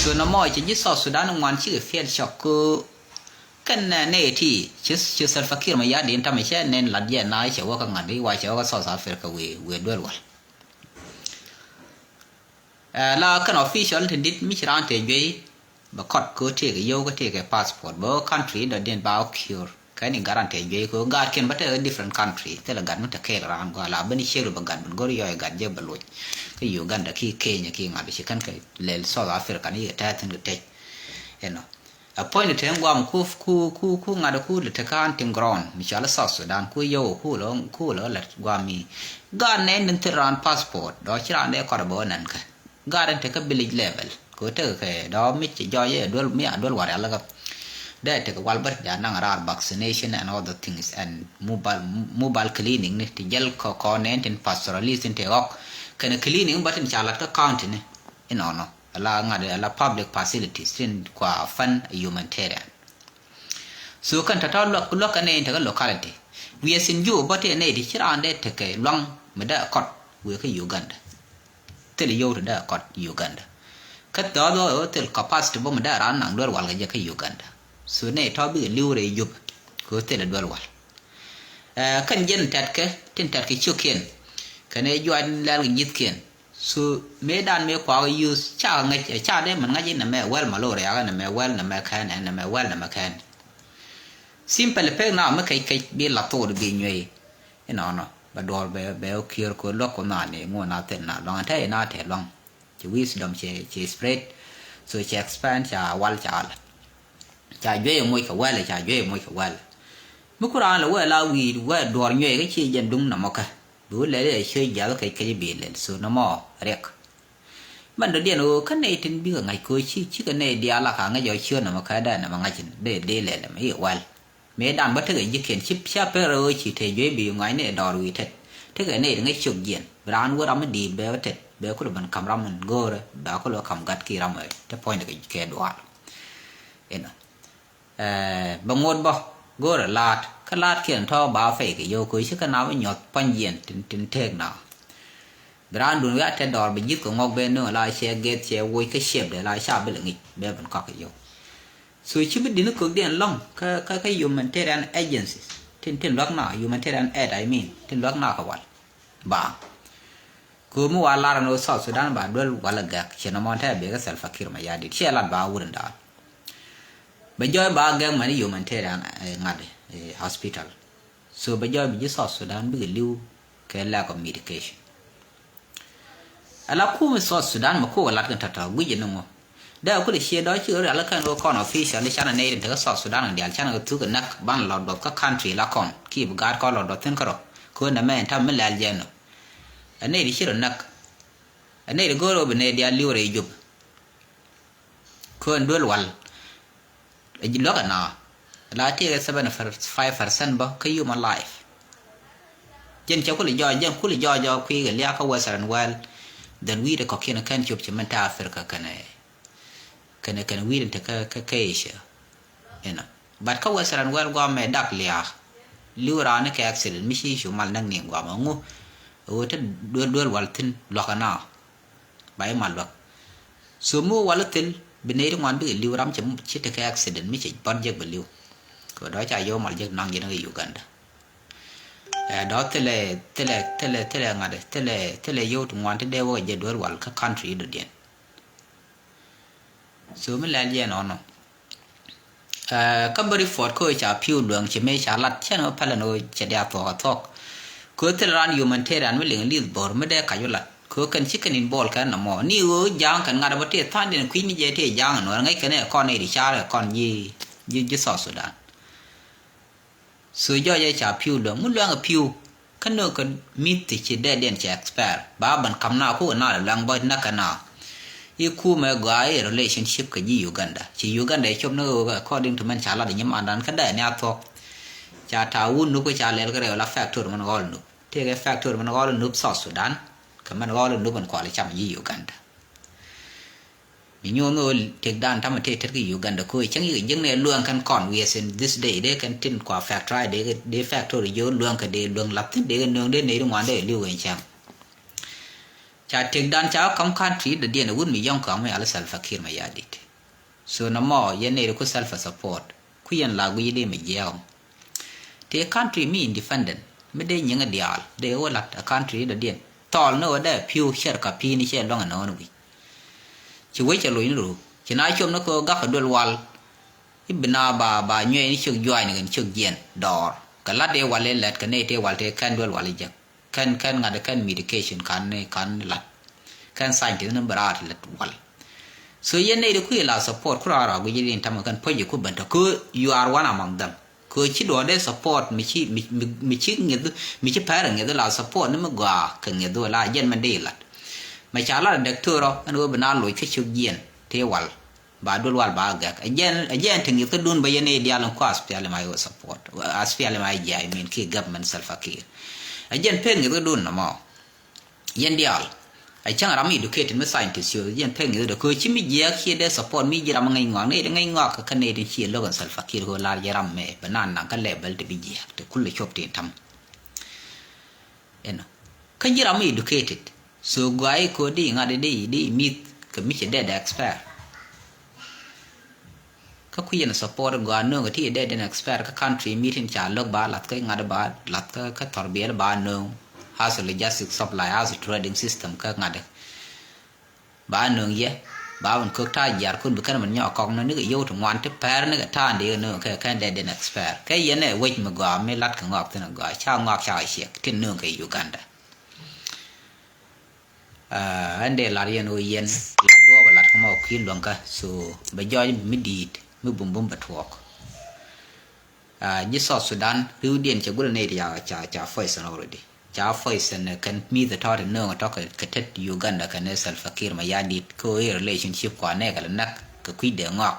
So nɔmɔ cɛ ji̱ South Sudan ŋuan cikɛ fail cɔk kä kɛn, eh, nɛy ti ci, ci Salva Kiir Mayardit in täämɛ cɛ nɛn lat jɛ na cɛ wä kä ŋa̱t i̱ wa cɛ wä kä South Africa wëë, wëë duel wal. Eh, la kɛn official ti dit mi ci raan te juey bɛ kɔt kä tëëkɛ yio̱w kä tëëkɛ passport bɛ wä country dɔ̱diɛn ba wä cure. Kɛn i̱ gat ran tɛ juey kɛ ɣöö gatkiɛn bä tekɛ different country. Thilɛ gat mi te kɛɛl raan gɔaa la ben i̱ ciek ri bɛ gat ben go̱r yɔc i̱ gat jɛ bɛ loc. Kä Uganda ki Kenya ki ŋa̱t ci kɛn kɛ lɛl South Africa ni yɛ tɛth in kɛ tec. Inɔ. A puɔ̱ny ni te guam ku, ku, ku, ku ŋa̱t ku lɛ te kä hunting ground mi cɔal i̱ South Sudan ku yio̱w ku lɛ, ku lɛ lɛ guam i̱ gat nɛn ni thil raan passport dɔ̱ ci raan dee kɔt bɛ wä nɛn kɛ. Gat in tekɛ village level kɛ tekɛ kɛ dɔ̱ mi ci jɔɔc i̱ duel mi a duel warial kä. Dee tekɛ wal bä ti jaa naŋ raar vaccination and other things and mobile, mobile clinic ni ti jäl kɔ kɔn nɛn tin pastoralist in te ɣɔk. Kɛnɛ clinic bä tin ca lat kä county ni inɔnɔ ala ŋa̱t ala public facilities tin kua fund humanitarian. So kɛn tɔ̱tɔ̱ luäk luäk kɛ nɛy in tekɛ locality. Wi̱i̱ a thi̱n Juba bä tëë nɛy ti ci raan dee tekɛ luaŋ mi dee kɔt wëë kä Uganda. Thil yio̱w ti dee kɔt Uganda. Kä thɔɔth ɣöö thil capacity bä mi dee raan naŋ duel wal kɛ jɛ kä Uganda. So nɛy tɔ̱ bikɛ li̱w rɛy Juba kɛ ɣöö thil duel wal. Ɛ kɛn jɛn tɛtkɛ tin tɛtkɛ ciökiɛn kɛn ɛ juac lɛl kɛ ji̱thkiɛn. So mëëdan mëë kuakä use ca ŋäc ɛ ca dee mɛn ŋa̱c inɛ mɛ wɛl malaria kɛ inɛ mɛ wɛl inɛ mɛ kɛn ɛ inɛ mɛ wɛl inɛ mɛ kɛn. Simple pek na mi kɛc kɛc bi la thok di bi nyuey. Inɔnɔ bɛ duɔr bɛ bɛ kier ko luɔk ko na ni ŋuɔ na thin na luaŋ tɛ ina tɛ luaŋ. Ci wisdom ci ci spread. So ci expand ca wal ca al. Ca juey moc kɛ wɛl ca juey moc kɛ wɛl. Mi ku raan lɛ wɛl a wi̱i̱ wɛl duɔr nyuey kä ci jɛn duŋ nɔmɔ kä. Bi wä lɛl i̱ a ciöc jiath kɛc kɛc i̱ bi lɛl so nɔmɔ riɛk. Mɛn dɔ̱diɛn ɣöö kä nɛy tin bikɛ ŋa̱c köö ci cikɛ nɛy diaal la ka ŋäc ɔ ciöt nɔmɔ kä dee nɔmɔ ŋa̱c in dee dee lɛl ɛmɛ i̱ wɛl. Mëëdan bä tekɛ ji̱kiɛn ci cia pek rɛ ɣöö ci te juey bi ŋuany ni ɛ dɔɔr wi̱i̱ tet. Tekɛ nɛy ti ŋäc ciök jiɛn bi raan wä ram mi di̱i̱t bɛ wä tet bɛ kulɛ ben ka̱m ram in go̱o̱rɛ ba kulɛ wä ka̱m gat ki ram ɛ te puɔ̱nydɛ kɛ duaal. Inɔ. Ɛ bɛ ŋot bä go̱o̱rɛ laat kä laatkiɛn tɔ̱ ba fɛy kɛ yio̱w kɛ ci kä na bä nyuɔth pua̱nyjiɛn tin tin teek na. Bi raandun wi̱i̱ a tɛt dɔɔr bi ji̱th kɛ ŋɔk ben ni la cɛ geth cɛ woc kä ciɛpdɛ la ca bi lɛ ŋic bɛ ben kɔk kɛ yio̱w. So ci bi dini kökdiɛn lɔ̱ŋ kä kä kä humanitarian agencies tin tin luäk na humanitarian aid I mean tin luäk na kɛ wal. Ba. Köömi wa lar ni wä South Sudan ba duel wala gɛk ci nɔmɔ tɛ bek Salva Kiir Mayardit ciɛ lat ba wur in daal. Bɛ jɔɔc ba gɛk mani humanitarian ŋa̱t hospital. So bɛ jɔɔc bi ji̱ South Sudan bikɛ li̱w kɛ lack of medication. Ala kum South Sudan mɛ kok lat kɛn tɔ̱tɔ̱ guic ni ŋu. Dee kulɛ cie dɔ̱ ci rial kɛn wä kɔn official ni canɛ nɛy tin te kä South Sudan kɛn diaal canɛ kɛ thuk kɛ näk ban lɔ duɔth kä country la kɔn ki bi gaat kɔn lɔ duɔth thin kärɔ. Kɛ wä nɛ mɛ in tam mi lɛl jɛ nɔ. Ɛ nɛy ti ci rɔ näk. Ɛ nɛy ti go̱o̱r wä bi nɛy diaal li̱w rɛy Jop. Kɛ wä duel wal. Ɛ ji̱ luäk ɛ na la tëëkɛ seventy five percent bä kä human life. Jɛn cɛ kuli jɔɔc jɛn kuli jɔɔc jɔɔc kui̱ kɛ liakä Western world. Then wi̱i̱dɛ kɔ̱kiɛn kɛn cop ci mɛn te Africa kɛnɛ kɛnɛ kɛnɛ wi̱i̱dɛ te kä kä Asia. Inɔ but kä Western world guamɛ dak liaak. Li̱w raan ni kɛ accident mi ci cu mal näk ni guamɛ ŋu. Ɣöö te duel duel wal thi̱n luakä na. Ba i̱ mal luäk. So mi wä wal i̱ thil bi nɛy ti ŋuan bikɛ li̱w ram cɛ mi ci tekɛ accident mi cɛ bɔt jek bɛ li̱w. Kɛ dɔ̱ ca yio̱w mal jek naŋ jɛn kɛ Uganda. Ɛ dɔ̱ thilɛ thilɛ thilɛ thilɛ ŋa̱t thilɛ thilɛ yio̱w ti ŋuan ti dee wä kɛ jɛ duel wal kä country dɔ̱diɛn. So mi lɛl jɛ nɔnɔ. Kä bä report kä ca piu luäŋ ci mëë ca lat cɛn ɣä pɛlɛ ni ɣä cɛ dia thuɔk a thuɔk. Kä thil ran humanitarian mi liŋ li̱th bo̱r mi dee kac wä lat kä kɛn ci kɛn in bɔɔl kɛn nɔmɔ ni ɣä ja̱a̱ŋ kɛn ŋa̱t a bä tëë tha̱a̱ŋ diɛn kui̱ ni jɛ tëë ja̱a̱ŋ in wär ŋäc kɛn ɛ kɔn ni ri car ɛ kɔn ji̱ ji̱ South Sudan. So jɔɔc ɛ ca piu luäŋ mi luäŋ ɛ piu. Kä nööŋ kɛ mi̱th ti ci dɛɛdiɛn cɛ expire ba ban ka̱m na ku na lɛ luaŋ bä näk kɛ na. I̱ kumɛ gɔaa i̱ relationship kɛ ji̱ Uganda ci Uganda i̱ cop ni ɣöö according to mɛn ca lat i̱ nyimandan kä dɛɛni a thuɔ̱k. Ca ta̱a̱ wun nup kä ca lɛl kä rɛw la factory mɛn ɣɔl nup tëëkɛ factory mɛn ɣɔl nup South Sudan. Kɛ mɛn ɣɔl nup ɛn kual i̱ cam ji̱ Uganda. Mi nyuɔn ni ɣöö tëkdan tamɛ tëë tet kä Uganda ko̱ cäŋ yikɛ jiäknɛ luäŋ kɛn kɔn wiɛth in this day dee kɛn tin kua factory dee factory jiök luäŋ kɛ dee luäŋ lath thin dee kɛ nööŋ dee nɛy ti ŋuan dee li̱w kɛn cäŋ. Ca tëkdan ca kä ka̱m country dɔ̱diɛn ɛ wut mi yɔ̱ŋ kɔaŋ mi al Salva Kiir Mayardit. So nɔmɔ yɛn nɛy ti ku self support ku yɛn la guic dee mi jiɛɛk ɔŋ. Tëë country mi independent mi dee nyiŋä diaal dee wä lat a country dɔ̱diɛn thɔɔl ni wä dee piu cɛr ka pi̱i̱ni cɛ luäŋ ɛnɔɔni wi̱c. Ci wec cɛ loc ni ruu ci na com ni kɛ wä gak kɛ duel wal. I̱ bi na ba, ba nyuɛɛni ciök juaacni kɛn ciök jiɛn dɔɔr kɛ lat i̱ wal i̱ lɛt kɛ nɛy tëë wal tëë kɛn duel wal i̱ jek. Kɛn, kɛn ŋa̱t kɛn medication ka̱n ni, ka̱n lat. Kɛn scientist ni bi raar ti lɛt wal. So yɛn nɛy ti kui̱ la support ku raar a guic i̱ din tamɛ kɛn puɔ̱c i̱ ku ben tɔ kä you are one among them. Kɛ ci duɔ̱ɔ̱dɛ support mi ci, mi, mi, mi ci ŋi̱eth, mi ci pɛr ŋi̱eth la support ni mi gɔaa kɛ ŋi̱eth la jɛn mɛn dee ilat. Mɛ ca lat dɛk törɔ ɛn ɣöö bi na loc kä cök jiɛn tëë wal. Ba duel wal ba gɛk. Ɛ jɛn, ɛ jɛn ti ŋi̱eth kä dun bä yɛn i̱ diaal in kua aspiali ma yɛ support. Aspiali ma yɛ jiay min ki government Salva Kiir. Ɛ jɛn pek ŋi̱eth kä dun nɔmɔ. Yɛn diaal a cäŋ ram educated mi scientist yo yɛn pek ŋi̱th dee köö ci mi jiɛɛk ci dee support mi ji̱ ram ŋäc ŋɔak nɛy ti ŋäc ŋɔak kä nɛy ti ci logan Salva Kiir ɣöö lar jɛ ram mɛ bɛ nan naŋ kä level ti bi jiɛɛk ti kul cop tin tam. Ɛnɔ kä ji̱ ram mi educated so gɔaa i̱ köö di ŋa̱t di di mith kɛ mi ci dee dee expert. Kä kui̱ yɛn support gɔaa nööŋ kä ti dee den expert kä country meeting ca lo̱k ba lath kä ŋa̱t ba lath kä kä thɔr biɛl ba nööŋ. As a logistic supply, as a trading system kä ŋa̱t ba nööŋ yɛ ba wun kök ta̱a̱ jiar kun bi kɛn min nyɔk kɔk nööŋ ni kɛ yio̱w ti ŋuan ti pɛr ni kɛ ta̱a̱ ndi kɛ nööŋ kɛ kɛn dee den expert kɛ yɛn ɛ wec mi gɔaa mi lat kɛ ŋɔak thin gɔaa ca ŋɔak ca ciɛk tin nööŋ kɛ Uganda. Ɛn dee lar yɛn ɣöö yɛn lat duɔɔk ɛ lat kä ma kui̱n luäŋkä so bɛ jɔɔc mi di̱i̱t mi bumbum bɛ tuɔɔk. Ji̱ South Sudan riwdiɛn cɛ gulɛ nɛy ti ca ca poison already ca poison kɛn mi̱th ɛ tɔ̱ ti nööŋ ɛ tɔ̱ kɛ tet Uganda kɛn ɛ Salva Kiir ma ya̱ di̱t kä ɣöö i̱ relationship kua nɛɛkɛ lɛ näk kɛ kui̱ dee ŋɔak.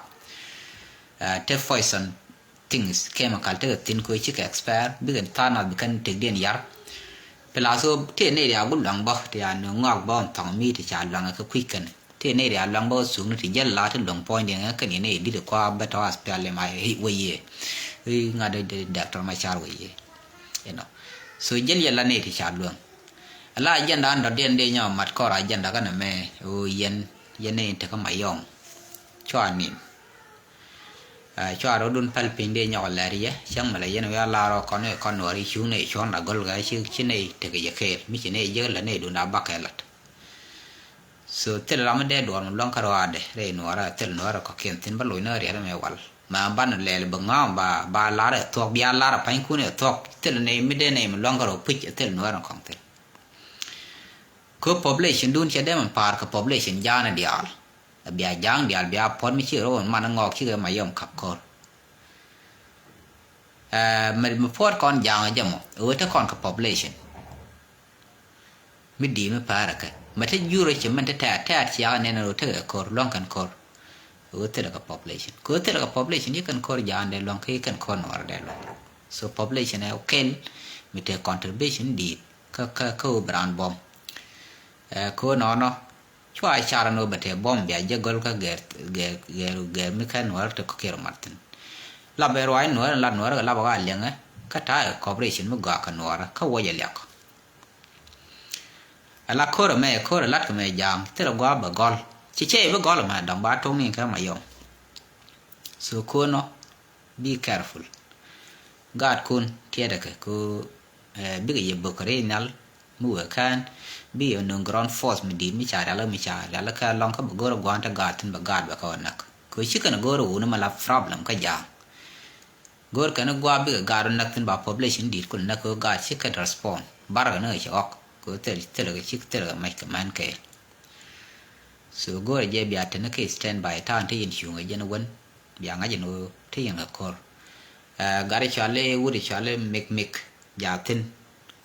Te poison things chemical tekɛ thi̱n kɛ ɣöö cikɛ expire bikɛ tha̱a̱ŋ nath bi kɛn tekdiɛn yar. Pila so tëë nɛy ria gu luaŋ bä ti a ni ŋɔak bä on thɔŋ mi ti ca luaŋ kä kui̱ kɛn tëë nɛy ria luaŋ bä kä thuk ni ti jäl la ti luaŋ puɔ̱nydiɛn kä kɛn yɛn nɛy di̱t kua bä tɔ aspial ma wä yie. Ri ŋa̱t dee dee dɛk tɔr ma car wä yie. You know. So jäl yɛ la nɛy ti ca luaŋ. Ala agenda an dɔ̱diɛn dee nyɔ mat kɔr agenda kä nɛ mɛ ɣöö yɛn yɛn nɛy in tekä ma yɔŋ. Cua nim. Ɛ, cua rɔ̱dun päl piny dee nyɔk lɛr yɛ cäŋ mi la yɛn wi̱i̱ a lar ɔ kɔn i̱ kɔn nuɔɔri cuŋ ni cuɔ̱n a gɔl kɛ ci ci ni tekɛ yɛ kɛɛl mi ci ni jiäk lät ni dun a bakɛ lat. So thil ram mi dee duɔr mi luäŋ kä ruaadɛ rɛy nuɔɔrä thil nuɔɔrä kɔkiɛn thi̱n bä loc ni riɛt mi wal ma ban lɛl bi ŋa̱a̱m ba ba lar ɛ thuɔk bia lar ɛ panykun ɛ thuɔk thil ni mi dee ni mi luäŋ kä rɔ puc ɛ thil nuɔɔrä kɔŋ thil. Kä population dun cɛ dee mi pa̱a̱r kɛ population ja̱a̱n ɛ diaal. A bia ja̱a̱ŋ diaal bia puɔ̱t mi ci rɔw man ŋɔɔk cikɛ ma yɔm kap ko̱r. Ɛ, mi, mi puɔ̱t kɔn ja̱a̱ŋ jɛ mɔ ɛ wee te kɔn kɛ population. Mi di̱i̱t mi pa̱a̱r ɛ kɛ mɛ te jurɛ ci mɛn te tɛ̈t tɛ̈t ciakä nɛn ɛ wee tekɛ ko̱r luäŋ kɛn ko̱r. Ɛ wee thilɛ kɛ population kɛ wee thilɛ kɛ population ci kɛn ko̱r ja̱a̱ŋ dee luäŋ kä ci kɛn ko̱r nuɔɔr dee luäŋ. So population ɛ kɛl mi te contribution di̱i̱t kä kä kä wee bi raan buɔ̱m. Ɛ, kɛ wee nɔnɔ cua car ni wä bɛ tɛ buɔ̱m bia jɛ gɔl kä gɛr gɛr gɛr gɛr mi kɛ nuɔrä te kɔkiɛr mat thin. Lap ɛ ruac nuɔrä lat nuɔrä kɛ lap ɛ ka liɛŋɛ kä ta̱a̱ ɛ cooperation mi gɔaa kɛ nuɔrä kä wä jɛ liak. Ɛ la ko̱r ɛmɛ ko̱r ɛ lat kɛ mɛ ja̱a̱ŋ thilɛ gua̱a̱ bɛ gɔl ci cɛ bi gɔl ɛmɛ dɔ̱ŋ ba to̱ŋ ni kɛ ma yɔm. So ko̱r nɔ. Be careful. Gaatkun tiɛɛdɛ kɛ ko, eh, bikɛ yɛ bök kɛ ri nhial mi wee kään bikɛ yɛ nöŋ ground force mi di̱i̱t mi ca rial mi ca rial kɛ lɔŋ kä bɛ go̱r gua̱a̱n te gaat thin bɛ gaat bɛ kɛ wä näk. Kɛ ci kɛn go̱r wuni ma la problem kä ja̱a̱ŋ. Go̱r kɛn gua̱a̱ bikɛ gaat wä näk thin ba population di̱i̱t kul näk kɛ gaat ci kɛn respond. Bar kɛ ni kɛ ci ɣɔk kɛ thil thil kɛ ci thil kɛ mɛc kɛ män kɛɛl. So go̱o̱rɛ jɛ bia teni kɛ stand by ta̱a̱n te yin cuŋ ɛ jɛn wen bia ŋa̱c in ɣöö te yin kɛ ko̱r. Ɛ, gat i̱ cɔal i̱ wut i̱ cɔal i̱ mik mik ja thin.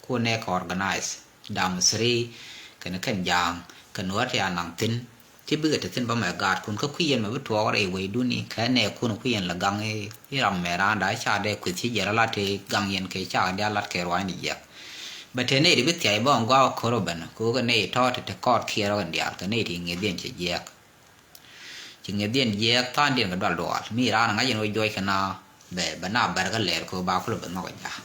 Kun nɛ kɛ organize dam siri kɛn kɛn ja̱a̱ŋ kɛn wä ti a naŋ thin. Ti bikɛ te thin bä mɛ gaatkun kä kui̱ yɛn mɛ bi tuɔɔk rɛy wecdun i̱ kɛ nɛ kun kui̱ yɛn lɛ gaŋ i̱ ram mɛ raanda ca dee kueth ci jɛ rɔ lat ti gaŋ yɛn kɛ ca dee a lat kɛ ruac ni jiɛk. Bɛ te nɛy ti bi thiac bä ŋuak ko̱r ɔ ben kɛ ɣöö kɛ nɛy tɔ̱ ti te kɔɔt kiɛɛr ɔ kɛn diaal kɛ nɛy ti ŋi̱eth yɛn cɛ jiɛɛk. Ci ŋi̱eth yɛn jiɛɛk tha̱a̱ŋ diɛn kɛ dual duaal mi raan ŋa̱c yɛn ɣöö juɔc kɛ na bɛ bɛ na bɛr kä lɛɛr kɛ ɣöö ba kulɛ bɛ nhɔk ɛ ja̱a̱k.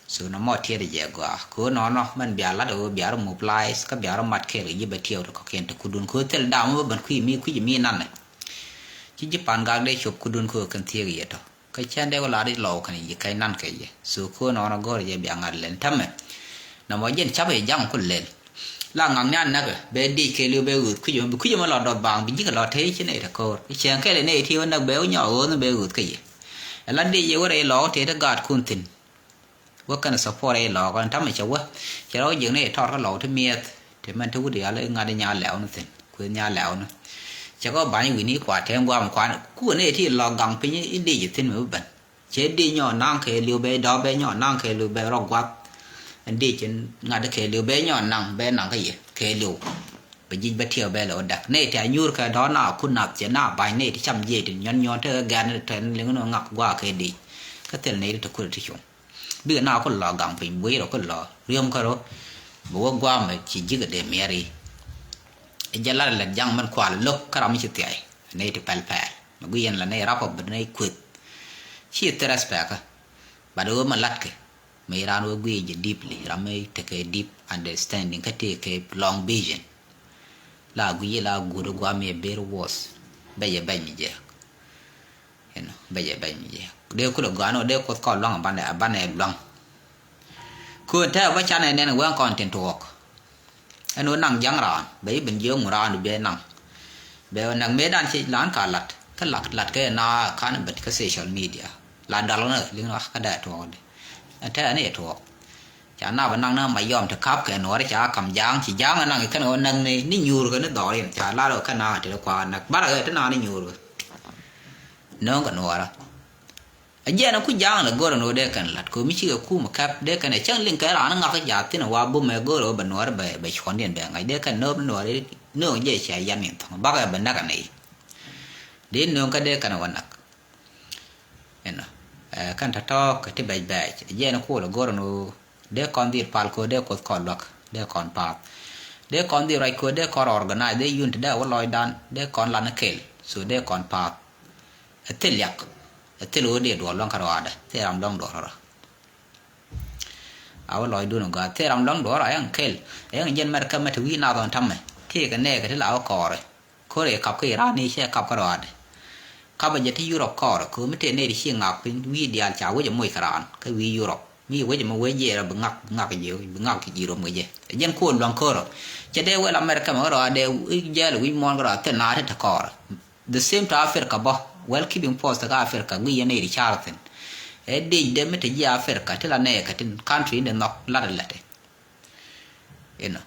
So nɔmɔ tiɛɛt ɛ jɛ gɔaa kɛ ɣöö nɔnɔ mɛn bia lat ɛ ɣöö bia rɔ mobilize kä bia rɔ mat kɛɛl kɛ ji̱ bɛ tiɛɛw ti kɔ̱kiɛn ti kudun kɛ ɣöö thil da̱a̱m mi bä ben kui̱ mi kui̱c mi nanɛ. Ci ji̱ pan gak dee cop kudun kɛ ɣöö kɛn thieek yɛ tɔ. Kä cän dee wä lar i̱ lɔw kɛn i̱ kɛn nan kɛ yɛ. So ko̱n ɔnɔ go̱r jɛ bia ŋa̱t lɛl tämɛ. Nɔmɔ jɛn cap i̱ ja̱ŋ kul lɛl. La ŋakni a näk bɛ dic kɛɛliw bɛ ɣööth kui̱c ɛmɔ, bi kui̱c ɛmɔ lɔ dɔth baaŋ bi ji̱ kɛ lɔ tey ci nɛy te ko̱o̱r. Cieŋ kɛl ɛ nɛy ti wä näk bɛ wä nyɔk ɣööth ni bɛ ɣööth kä yɛ. Ɛ la dic yɛ wä rɛy lɔɔk tëë te gaatkun thi̱n. Wä kɛn support rɛy lɔɔk ɛn ta̱mɛ cɛ wä. Cɛ rɔ wä jiäkni tɔr kä lɔɔk ti miɛth. Ti mɛn ti wut yal i̱ ŋa̱t i̱ nya lɛw ni thi̱n. Kuëth nya lɛw ni. Cɛ kɛ wä ba̱ny wi̱ni kua tɛm guam kuan. Kuɛ nɛy ti lɔɔk gaŋ piny i̱ dic thi̱n mi bi ben. Cɛ dic nyɔ naŋ kɛɛliw bɛ dɔ̱ bɛ nyɔ naŋ kɛɛliw bɛ rɔ guath. Ɛn dic in ŋa̱t kɛɛliw bɛ nyɔ naŋ bɛ naŋ kä yɛ kɛɛliw. Bɛ jic bɛ tiɛw bɛ lɛ wä däk. Nɛy ti a nyuur kɛ dɔ̱ na kun nath cɛ na ba̱ny nɛy ti cam jiɛc ti nyɔn nyɔn tekɛ gɛ̈n tɛn liŋ ni ŋak gua̱a̱ kɛ dic. Kä thil nɛy ti te kul ti cuŋ. Bikɛ na kul lɔ gaŋ piny bui̱ rɔ kul lɔ riöm kä rɔ. Bɛ wä gua̱a̱ mɛ ci ji̱ kɛ dee miɛr i̱. Jɛ lat lɛ jaŋ mɛn kual lo̱k kä ram mi ci thiay. Nɛy ti pɛl pɛl. Mɛ gui̱ yɛn la nɛy rap ɔ bɛ nɛy kueth. Ci thil respect kä. But wä mɛ latkɛ. Mɛ iran wä gui̱ jɛ deeply. Ram mi tekɛ deep understanding kä tekɛ long vision. La gui̱ la guut gua̱a̱ mi ɛ ber worse. Bɛ jɛ bɛny mi jɛ. Inɔ bɛ jɛ bɛny mi jɛ. Dee kulɛ gɔaa ni wä dee kuoth kɔn luaŋ a banɛ a banɛ luaŋ. Köön tɛɛ bä canɛ nɛn wee kɔn tin tuɔɔk. Ɛn wä naŋ ja̱ŋ raan bɛ i̱ ben jiök ŋu raan du bɛ naŋ. Bɛ wä naŋ mëëdan ci lan ka lat kä lat lat kɛ na kan bet kä social media. La dal nä liŋ na kä dee tuɔɔk di. Ɛn tɛɛ ni tuɔɔk. Ca na bä naŋ na ma yɔm ti kap kɛ nuɔri ca kam ja̱ŋ ci ja̱ŋ naŋ kɛn wä naŋ ni ni nyuur kɛ ni dhɔr in ca lar kɛ na ti kua nak bar kɛ ti na ni nyuur kɛ. Nöŋ kɛ nuɔra. A jiɛn a ku ja̱a̱ŋ lɛ go̱r ɛn ɣöö dee kɛn la̱t köö mi cikɛ kum kɛp dee kɛn ɛ cäŋ liŋ kɛ raan ŋak ja̱a̱ thi̱n ɛ wa bumɛ go̱r ɛ ɣöö bɛ nuɔɔri bɛ cuɔ̱ndiɛn bɛ ŋa̱c dee kɛn nööp nuɔɔri nööŋ jɛ cia yan in thɔ̱ŋ bakɛ bɛ näk ɛ nɛy. Dee nööŋ kä dee kɛn ɛ wä näk. Inɔ ɛ kɛn tɔ̱tɔ̱ kɛ ti bɛc bɛc a jiɛn a ku lɛ go̱r ɛn ɣöö dee kɔn dhil pal köö dee kuoth kɔn luäk dee kɔn paath. Dee kɔn dhil ruac köö dee kɔn organize dee unity dee wä lɔcdan dee kɔn lan ɛ kel so dee kɔn paath. Ɛ thil liak ɛ thil ɣöö dee duɔl luaŋ kä ruaadɛ thil ram luaŋ duɔl rɔ. A wä lɔcdun ɛ gɔaa thil ram luaŋ duɔl rɔ ɛŋ kel ɛŋ jɛn mɛr kä mɛ ti wi̱i̱ nath ɣɔn ta̱mɛ ti kɛ nɛɛkɛ ti la wä kɔɔrɛ. Ko̱r ɛ kap kä iran ni cɛ kap kä ruaadɛ. Kap ɛ jɛ ti Europe kɔɔrɛ köö mi tëë nɛy ti ci ŋak piny wi̱i̱ diaal ca wec ɛ moc kɛ raan kä wi̱i̱ Europe mi wec ɛ mɛ wec jɛ rɔ bi ŋak bi ŋak ji̱ bi ŋak ji̱ rom kɛ jɛ. Ɛ jɛn ko̱r luaŋ ko̱r rɔ cɛ dee wel America mɛ kä ruaadɛ jɛɛl wi̱c muɔ̱ɔ̱n kä ruaadɛ thil naat ti te kɔɔrɛ. The same to Africa bä well keeping post kä Africa guic yɛn nɛy ti car thin. Ɛ dic dee mi te ji̱ Africa ti la nɛɛkɛ tin country in de nhɔk lat ɛ lɛt ɛ. Inɔ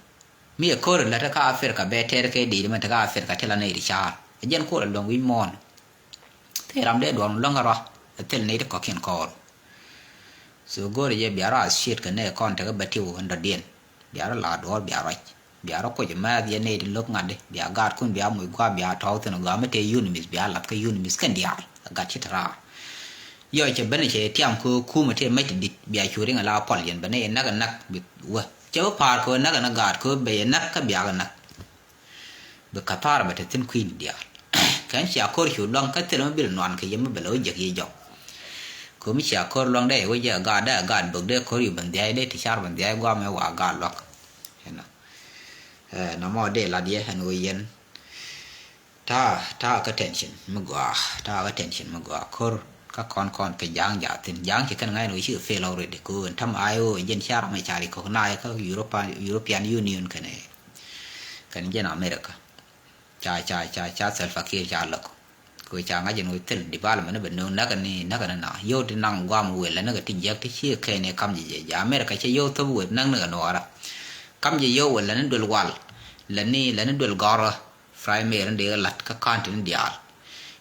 mi ɛ ko̱r ɛ lɛt ɛ kä Africa bɛ tɛɛr kɛ dic dee mi te kä Africa ti la nɛy ti car ɛ jɛn ko̱r ɛ luɔ̱ŋ wi̱c muɔ̱ɔ̱n. Thil ram dee duɔ̱ɔ̱n luäŋ kä rɔ ɛ thil nɛy ti kɔ̱kiɛn kɔɔr. So go̱o̱rɛ jɛ bia rɔ a shiet kɛ nɛ kɔn tekɛ bä tiw ɛn dɔ̱diɛn. Bia rɔ la duɔ̱ɔ̱r bia ruac bia rɔ kuc ɛmɛth yɛn nɛy ti lo̱k ŋa̱t di bia gaatkun bia muc gua̱a̱ bia tɔ̱w thi̱n gɔaa mi tëë unimith bia lath kä unimith kɛn diaal ɛ gat ci te raar. Yɔ cɛ ben cɛ tiam kɛ kumɛ tëë mec ti di̱t bia cu riŋ ɛ la pɔl yɛn ben nɛy ɛ näk ɛ näk bi wä cɛ wä pa̱a̱r kɛ wä näk ɛ näk gaat kɛ wä bɛ yɛ näk kä biak ɛ näk. Bi kathar bɛ te thi̱n kui̱ni diaal. Kɛn cia ko̱r cu luaŋ kä thil mi bil nuan kɛ yɛ mi bɛ lɛ wä jek yɛ jɔk. Ko̱ mi cia ko̱r luaŋ dee wä jɛ gaat dee gaat bök dee ko̱r yu ben dhiac dee ti car ben dhiac guam mɛ wa gaat luak. Inɔ nɔmɔ dee lat yɛ ɛn wä yɛn. Ta̱a̱ ta̱a̱ kä tension mi gɔaa ta̱a̱ kä tension mi gɔaa ko̱r. Kä kɔn kɔn kɛ ja̱a̱ŋ ja̱a̱ thi̱n ja̱a̱ŋ ci kɛn ŋa̱c ɛn wä ci kɛ fail already ko̱ ɛn ta̱m I O jɛn cia ram ɛ ca recognize kä European Union kɛnɛ. Kɛn jɛn America ca ca ca ca Salva Kiir ca lɔk. Kɛ ca ŋa̱c ɛn ɣöö thil development bɛ no̱o̱ŋ näk ni näk ni na yio̱w ti naŋ guam wël lɛ ni kɛ ti jiäk ti ci kɛn ɛ kam jɛ jɛ jɛ America cɛ yio̱w thop wël näk ni kɛ nuɔɔra. Kam jɛ yio̱w wël lɛ ni duel wal lɛ ni lɛ ni duel gɔrä. Primary ni dee kɛ la̱t kä county ni diaal.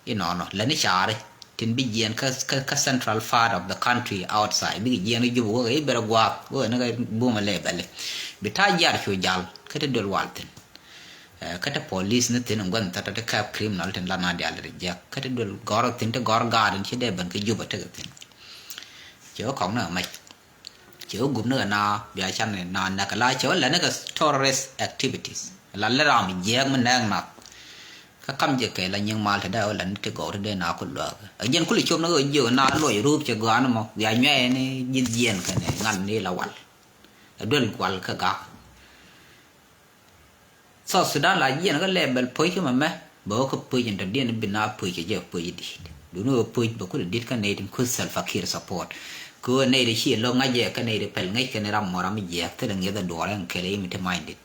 Inɔnɔ lɛ ni caari tin bi jiɛn kä kä kä central part of the country outside bikɛ jiɛn kä Juba wä kɛ i̱ bɛrɛ gua̱a̱th wä kɛ ni kɛ bumɛ lɛ bɛli. Bi ta̱a̱ jiaar cu jal kä ti duel wal thin. Ɛ kä te police ni thi̱n in gua̱n thɔt te kɛp criminal tin lat na diaal ti jek kä te duel gɔr thi̱n te gɔr gaat in ci dee ben kä Juba tekɛ thi̱n. Cɛ wä kɔk ni kɛ mac cɛ wä gup ni kɛ na bia can ni na nɛk kɛ la cɛ wä lɛ ni kɛ terrorist activities la lɛ ram jiɛɛk mi nɛɛk nath. Kä kam jɛ kɛ la nyiŋ mal te dee wä lɛ ni ti gɔw te dee na ku luäk ɛ jɛn kuli cop ni kɛ jiök na luɔc rup cɛ gɔaa ni mɔ bia nyuɛɛ ni ji̱th jiɛn kɛn ŋa̱n ni la wal. Ɛ duel wal kä gak. South Sudan la jiɛn kä level puc kä mɛmɛ bɛ wä kä puc in tɔ̱diɛn bi na puc kɛ jɛ puc di̱i̱t. Duni wä puc bɛ kulɛ di̱t kä nɛy tin kuth Salva Kiir support. Kɛ wä nɛy ti ci lo̱k ŋa̱c jɛ kä nɛy ti pɛl ŋäc kɛn ram mɔ ram mi jiɛk thilɛ ŋi̱eth a duɔɔr ɛn kɛl imiti mac dit.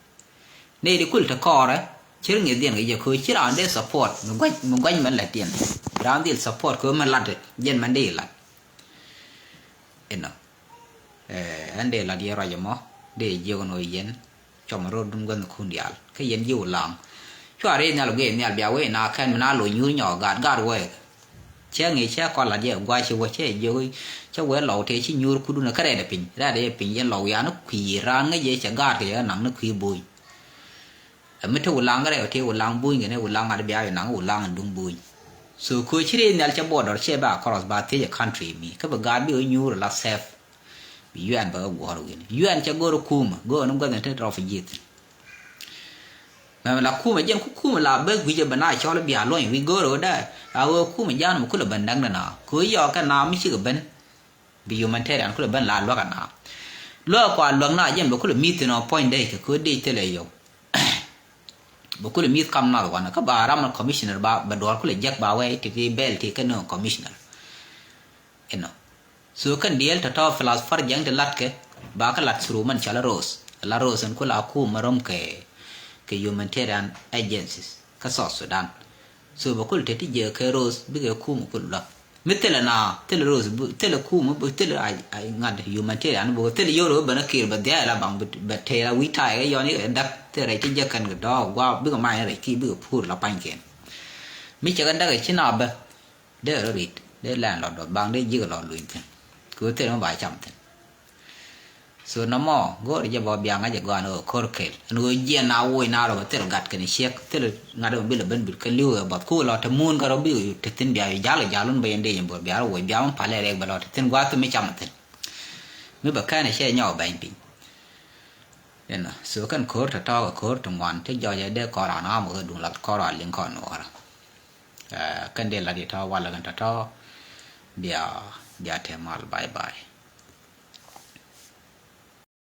Nɛy ti kul te kɔɔrɛ, ci ri ŋi̱eth diɛn kɛ jɛ kɛ ɣöö ci raan dee support mi gua̱c, mi gua̱c mɛn la̱t diɛn. Raan dhil support kɛ ɣöö mɛn la̱t jɛn mɛn dee la̱t. Inɔ. Ɛn dee la̱t yɛn ruac ɛmɔ, dee jiök ɛn ɣöö yɛn cuɔmɛ ro̱r dun gua̱thnikun diaal kä yɛn ji̱ Ulaŋ. Cua rɛy nhial guic nhial bia wee na kɛn mi na lo̱c nyuur nyɔk gaat gaat wee. Cɛ ŋi̱i̱c cɛ kɔn la̱t yɛ gua̱c ci wä cɛ jiök cɛ wee lɔw tëë ci nyuur kudun kä rɛɛdɛ piny, rɛɛdɛ yɛ piny yɛn lɔw yan ni kui̱ raan ŋäc yɛ cɛ gaat kɛ yɛ naŋ ni kui̱ buny. Ɛ mi te Ulaŋ rɛw te Ulaŋ buny kɛn Ulaŋ ŋa̱t bia yɛ naŋ Ulaŋ duŋ buny. So kɛ ci rɛy nhial cɛ border cɛ ba cross ba thiec ɛ country mi kä bi gaat bi wä nyuur la safe. Bi U N bɛ wä guɔ̱r wi̱ni. U N cɛ go̱r kumɛ, go̱r ni gua̱th ni te refugees. Mɛmɛ la kumɛ jɛn ku kumɛ la bä gui̱cɛ bɛ na cɔl bia luɔ̱ny wi̱c go̱r wä dɛ. A wee kumɛ jan mɛ kulɛ ben näk ni na. Kɛ wee yɔɔk kɛ na mi cikɛ ben. Bi humanitarian kulɛ ben la luäk a na. Luäk kua luäk na jɛn bɛ kulɛ mi̱th ni ɔ puɔ̱ny dee kɛ kɛ wee dee thilɛ yɔw. Bɛ kulɛ mi̱th kam nath wanɛ kä ba ram commissioner ba bɛ duɔ̱ɔ̱r kulɛ jek ba wee ti ti bɛl ti kä ni commissioner. Inɔ. So kɛn diɛl tɔ̱tɔ̱ plus far jiɛŋ ti latkɛ ba kä lat through mɛn cɔl a Rose. La Rose ɛn kula kum ma rom kɛ kɛ humanitarian agencies kä South Sudan. So bɛ kul te ti jiɛ kɛ Rose bikɛ kum kul luak. Mi thilɛ na thilɛ Rose thilɛ kum thilɛ a ŋa̱t humanitarian bɛ thilɛ yoro bɛ na kir bɛ dhiaɛ la baŋ bɛ tɛɛra wi̱i̱ taɛ kɛ yɔn ikɛ dak thilɛ rɛy ti jiɛ kɛn kɛ dɔɔk gua̱a̱ bikɛ ma̱a̱ in rɛy ki bikɛ puur la pa̱nykiɛn. Mi cɛ kɛ dak ɛ ci na bɛ. Dee rɔ rit, dee landlord dɔ baŋ, dee ji̱ kɛ lɔ luny thi̱n. Kɛ ɣöö thil mi ba cam thi̱n. So nɔmɔ go̱o̱rɛ jɛ bɔ biaŋ a jɛ gɔaan ɣöö ko̱r kel ɛn ɣöö jiɛn a woc na rɔ bɛ thil gat kɛn ciek thil ŋa̱t ɣöö bi lɛ ben bit kä li̱w ɛ bɔth ku lɔ te muun kä rɔ bi te thi̱n bia jal kɛ jal wun bä yɛn dee yɛn bo̱r bia rɔ woc bia wun palɛ rɛk bɛ lɔ te thi̱n gua̱a̱th mi cam thi̱n. Mi bɛ kɛn ɛ cɛ nyɔk bɛny piny. Inɔ so kɛn ko̱r tɔ̱tɔ̱ kɛ ko̱r ti ŋuan ti jɔc ɛ dee kɔn raan am kɛ duŋ lath kɔn raan liŋ kɔn nuɔɔrä. Kɛn dee lat yɛ tɔ̱ walɛ kɛn tɔ̱tɔ̱. Bia bia te mal, bye bye.